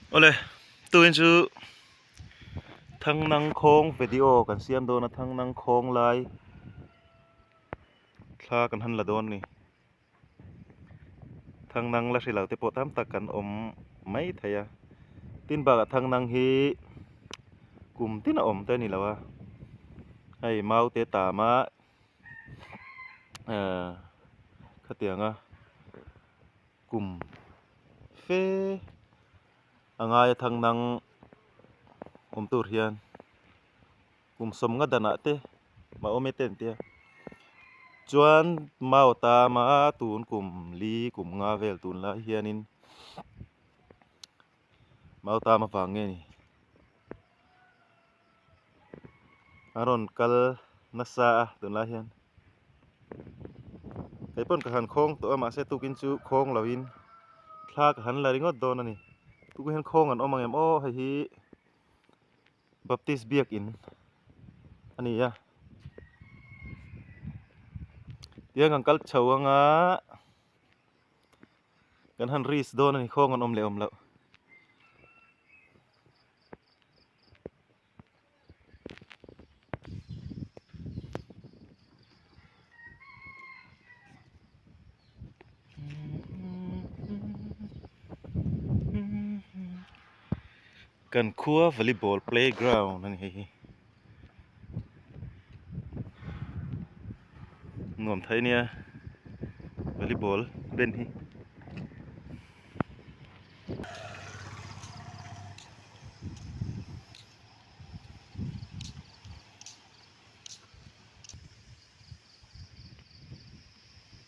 Awle tuin chu Thangnang khawng video kan siam dawn a Thangnang khawng lai thla kan han la dawn a ni. Thangnang la hre lo te pawh tam tak kan awm mai thei a tin bakah Thangnang hi kum tin a awm te a ni lo a hei mau te tam a ehh khatianga kum fe a ngai a Thangnang awm tur hian. Kum sawm nga danah te mah awm e te an tia. Chuan mau tama tun kum li kum nga vel tun lai hianin mau tam avang nge ni a rawn kal nasa a tunlai hian. Kei pawn ka han khawng tawh a mahse tukin chu khawng loin thla ka han la ringawt dawn a ni. Tukin hian khawng an awm ang em aw hei hi. Baptist biakin a ni a tiang kan kal chho anga kan han risk dawn a ni khawng an awm leh awm loh. Kan khua volleyball playground a ni hei hi nuam thei ania volleyball ben hi.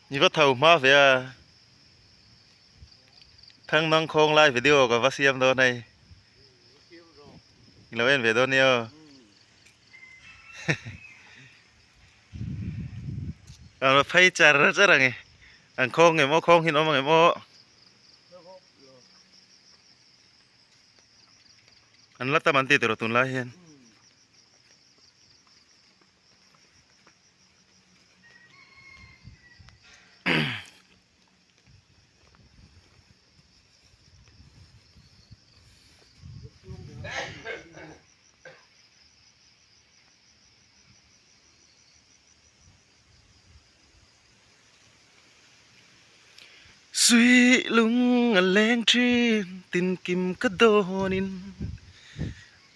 Ni va tho hma ve a thang nang khawng lai video ka va siam dawn hei i lo en ve dawn nia aw an va phei char char ang e an khawng em aw khawng hin awm ang em aw an la tam an ti tawh tunlai hian. Suih lung a leng thin tin kim ka dawnin.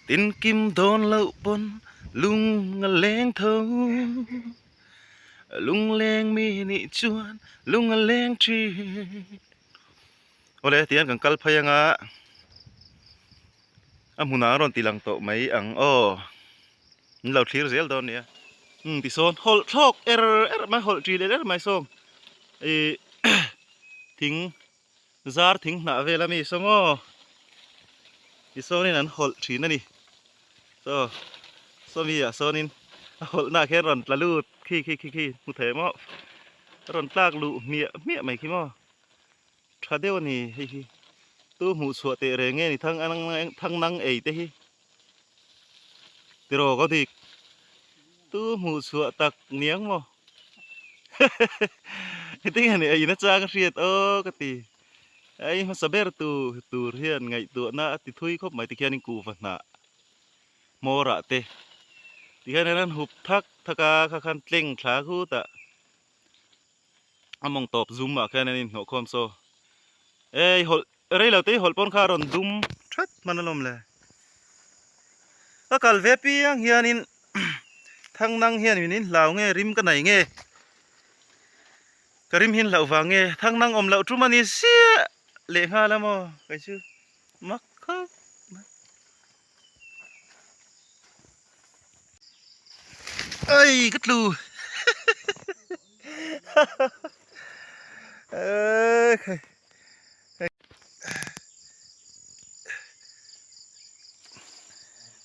Tin kim dawn loh pawn lung a leng tho. Lung leng mi nih chuan lung a leng thin. Awle tihian kan kal phei anga a hmunah a rawn ti lang tawh mai ang aw. Min lo thlir zel dawn nia. Umm tisawn hawlh thlawk er er mai hawlh ṭi leh er mai sawm ih thing. Zar thing hnah vel ami saw maw tisawnin an hawlh thin a ni saw sawmi ah sawnin a hawlh nah khian rawn tla lut khi khi khi khi hmu thei maw a rawn tlak luh hmiah hmiah mai khi maw tha deuh a ni hei hi tu hmuh chhuah teh reng nge ni thang thang nang ei te hi tiraw ka dik tu hmuh chhuah tak niang maw heti hian ei na chang a hriat aw ka ti ei hmasa ber tu tur hian ngaihtuahna a ti thui khawp mai tikhianin kuhva hnah hmawr ah te tikhian an hup thak thak a kha khan tleng thla khutah a mawng tawp zum ah khian an inhnawh khawm saw ei hawlh rei lo te hi hawlh pawn kha a rawn dum that hman alawm le ka kal ve piang hianin thang nang hian min inhlau nge rim ka nei nge ka rim hi inhlauh vang nge thang nang awm loh tum a ni siah leh nghal a maw kei chu mak khawp mai. Ây cái tlu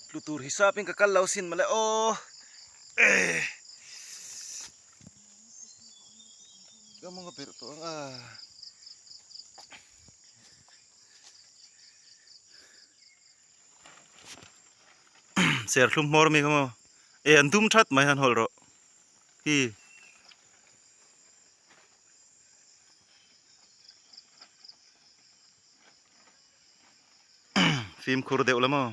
tlu tur hisap in ka kal lo sin mawle aw ka mawng a perh tawh ang a. Serthlum hmawr mi kha maw e an dum that mai han hawlh rawh hi. Fimkhur deuh la maw?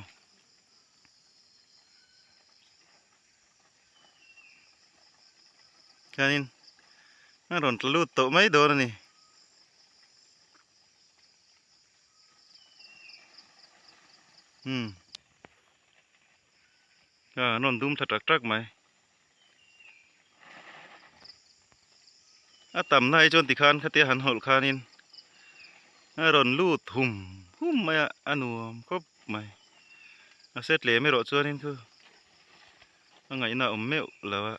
Khianin a rawn tla lut tawh mai dawn a ni. Umm a an rawn dum thla tak tak mai. A tamna hi chuan tikhan khatia han hawlh khanin a rawn lut hum hum mai a, a nuam khawp mai. Mahse tlem erawh chuanin thu a ngaihna a awm meuh lo a,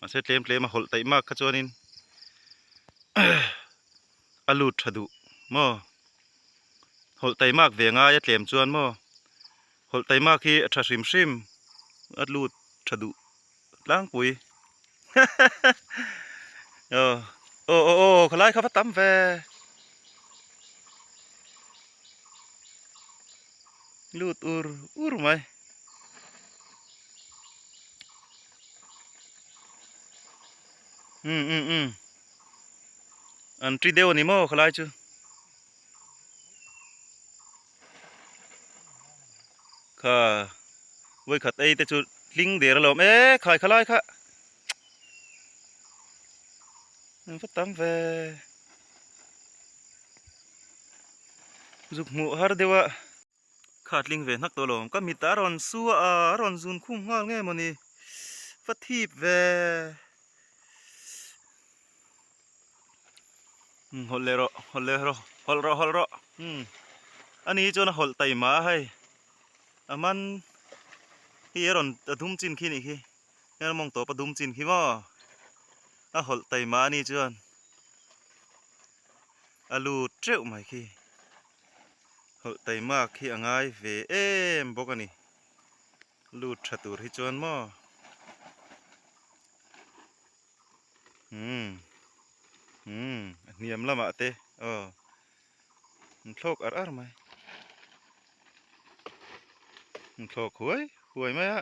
mahse tlem tlem a hawlh taih mak kha chuanin a lut tha duh maw? Hawlh taih mak ve ngai a tlem chuan maw? Hawlh taih mak hi a tha hrim hrim a lut tha duh tlangpui aw aw aw aw khalai kha va tam ve lut ur ur mai um um um an ṭi deuh a ni maw khalai chu. Kha vawikhat ei te chu tling der alawm e khai kha lai kha an va tam ve zuk hmuh har deuh a kha tling ve hnak tawh alawm ka mit a rawn su a a rawn zun khum nghal nge mawni va thip ve. Hawlh leh rawh hawlh leh rawh hawlh rawh hawlh rawh umm ani hi chuan a hawlh taima a hei a man hi a rawn a dum chin khi nih khi heng a mawng tawp a dum chin khi maw a hawlh taima ani chuan a lut teuh mai khi hawlh taima khi a ngai ve em bawk a ni lut tha tur hi chuan maw. Umm umm a hniam lamah te aw an thlawk ar ar mai an thlawk huai huai mai a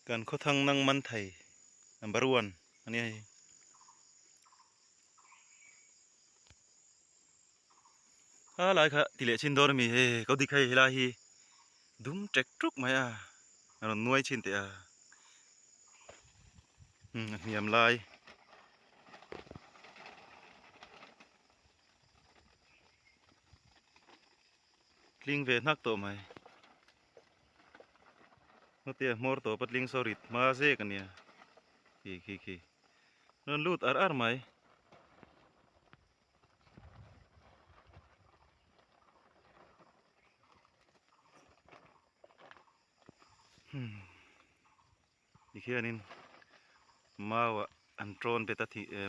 kan khawthang nang man thei number one a nia hei. A lai kha ti leh chin dawn a mi hei ko dik hei helai hi dum ṭek ṭuk mai a a rawn nuai chin teh a umm a hniam lai tling ve hnak tawh mai hawtia hmawr tawp a tling saw rit hma zek a nia khi khi khi rawn lut ar ar mai. Tikhianin mau ah an tawn bet a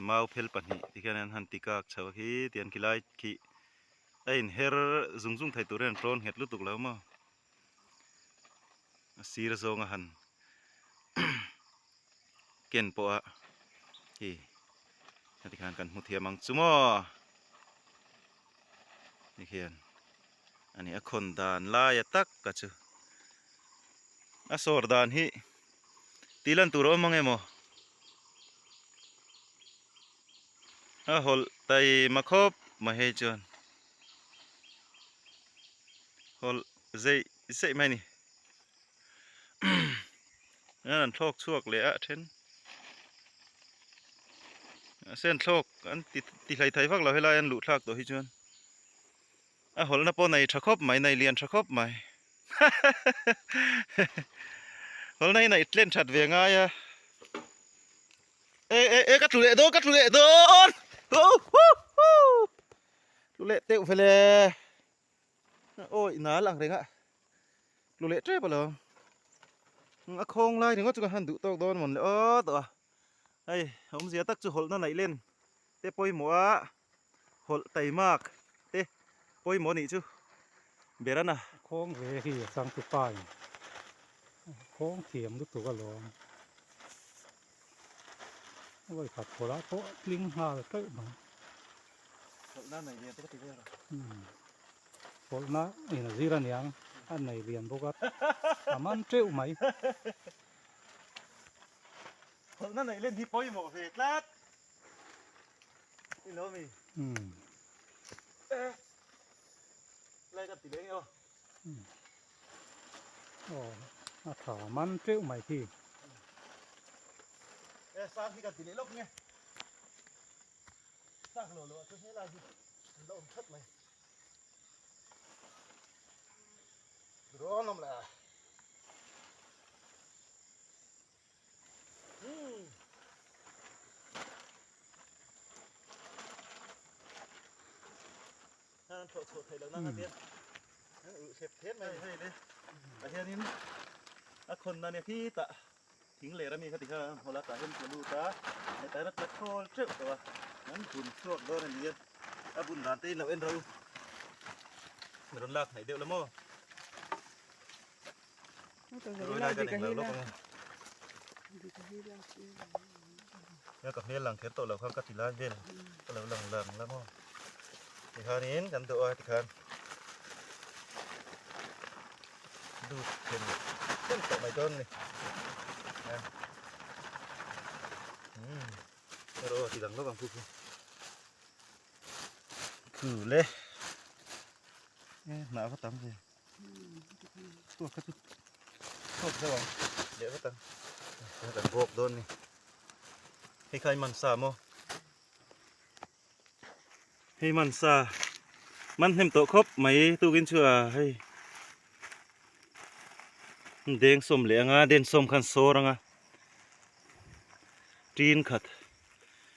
mau phel pahnih tikhian an han ti kak chho a khi tian khi lai khi a inher zung zung thei turin an tawn nghet lutuk lo maw a sir zawng a han ken pawh a hei heti khan kan hmu thiam ang chu maw ni khian ani a khawn dan laia tak ka chu a sawr dan hi tih lan tur a awm ang emaw a hawlh taima khawp mai hei chuan hawlh zeih zeih mai a ni. An thlawk chhuak leh a then mahse an thlawk an ti ti hlai thei vak lo helai an luh thlak tawh hi chuan a hawlhna pawh nei tha khawp mai nei lian tha khawp mai hawlhna hi neih tlen that ve ngai a e e e ka tlu leh dawn ka tlu leh dawn tlu leh teuh vele. Awi nal ang reng a tlu leh tep alawm a khawng lai ringawt chu ka han duh tawk dawn mawn le aw tawh a hei awmzia tak chu hawlhna naih len te pawimawh a hawlh taimak te pawimawh nih chu ber a na. A khawng ve hi a changtu pa in a khawng thiam lutuk alawm awi khat khawlah pawh a tling nghal teuh mai. Hawlhna nei lian te ka ti vel a. Hawlhna in a zir aniang a nei lian bawk a, a man teuh mai. Hawlhna neih len hi pawimawh ve tlat. Ni lo mi. Lai ka ti leng eo. Aw a tha man teuh mai khi. E sang hi ka ti leh lawk nge. Sang lo lo a chu helai hi an la awm that mai. Rawn awm la. A khawn ania khi tah thing ler ami kha ti kha hawla tah hian ka lut a hetah hian a tla thawl teuh tawh a an bun chhuak dawn a ni a a bun dan te in lo en ro rawn lak hnaih deuh la maw. Rui lai kan englo lawk ang a ka hmel lang kher tawh lo khan ka ti lai vel ka lo lang lang la maw tikhanin kan duh a tikhan lut then then tawh mai dawn ni erawh ti lang lawk ang khu khu khu le hnah va tam ve. Tuak kha chu chhuak deuh ang leh vat ang kan bawk dawn ni hei kha i man sa maw hei man sa man hnem tawh khawp mai tukin chu a hei deng sawm leh anga den sawm khan sawr anga tin khat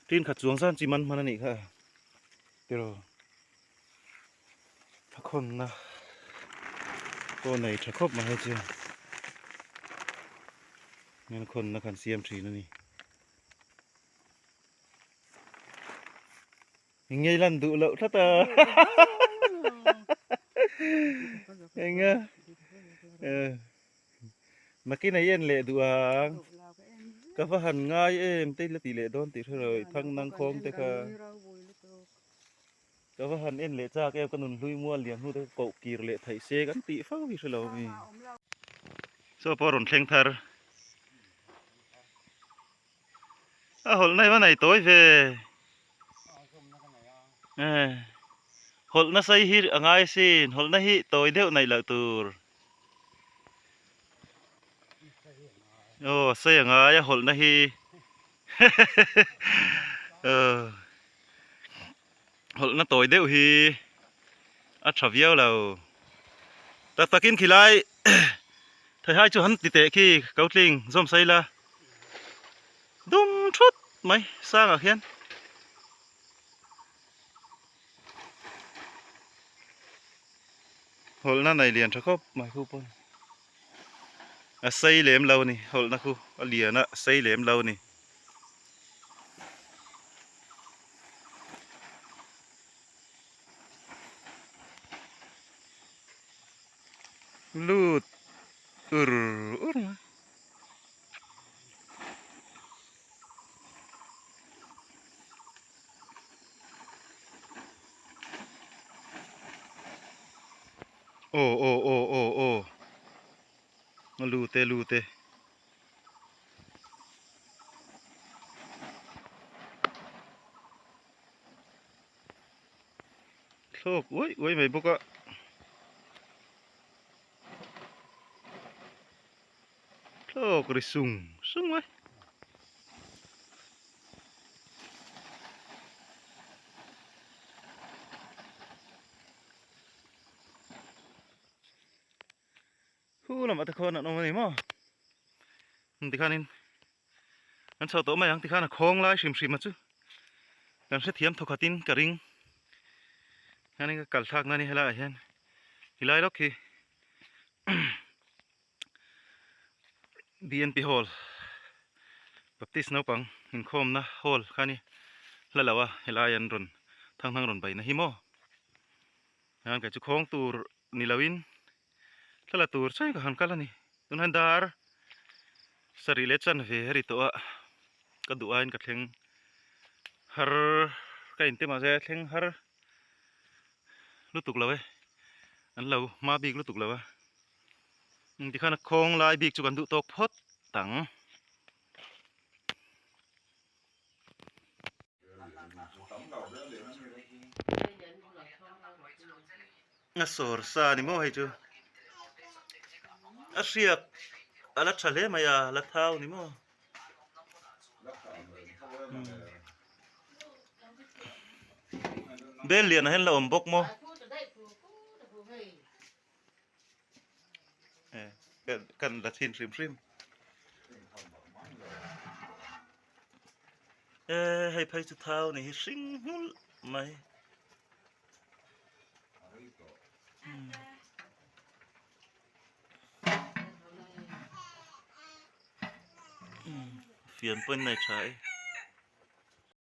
tin khat chuang zan chi man hman anih kha tiraw. A khawnna pawh nei tha khawp mai chu hian khawnna kan siam thin a ni. Engei lan duh loh tlat a enga nakin a en leh duh ang ka va han ngai em te la tih leh dawn tih hre lo thang nang khawng te kha. Ka va han en leh chak em ka nun hlui mual lian hnu te koh kir leh theih se kan tih fo hi hrelo mi. Chaw pawh a rawn thleng thar. A hawlh na hi va nei tawi ve. Hawlh na sei hi a ngai sin hawlh na hi tawi deuh neih loh tur. Aw sei a ngai a hawlh na hi. Hawlhna tawi deuh hi a tha viau lo. Tak takin khilai theihai chu han ti teh khi ko tling zawm sai la dum thut mai sangah khian. Hawlhna nei lian tha khawp mai khu pawn a sei lem lo a ni hawlhna khu a lian a sei lem lo a ni. Lut ur ur mai. Aw aw aw aw aw a lut e lut e. Thlawk uai uai mai bawk a. Thlawk ri sung sung mai. Khu lamah te khuan an awm a ni maw tikhanin an chho tawh mai ang tikhan a khawng lai hrim hrim a chu kan hrethiam thawkhatin ka ring hianin ka kal thlak na a ni helaiah hian helai lawk hi B N P hall Baptist naupang inkhawmna hall kha a ni hla lo a helai an rawn thanghnang rawn baina hi maw hian kei chu khawng tur ni loin thla la tur chiah ka han kal a ni tunah hian dar sarih leh chanve a ri tawh a ka duh aiin ka thleng har ka inti mahse thleng har lutuk lo e an lo hma bik lutuk lo a tikhan a khawng lai bik chu kan duh tawk phawt ang. A sawr sa ni maw hei chu a hriak a la tha hle mai a la thau ni maw bel lian ah hian la awm bawk maw kan la chhin hrim hrim e hei phei chu thau ni hi hring nghulh mai. Fian pawhin nei tha e.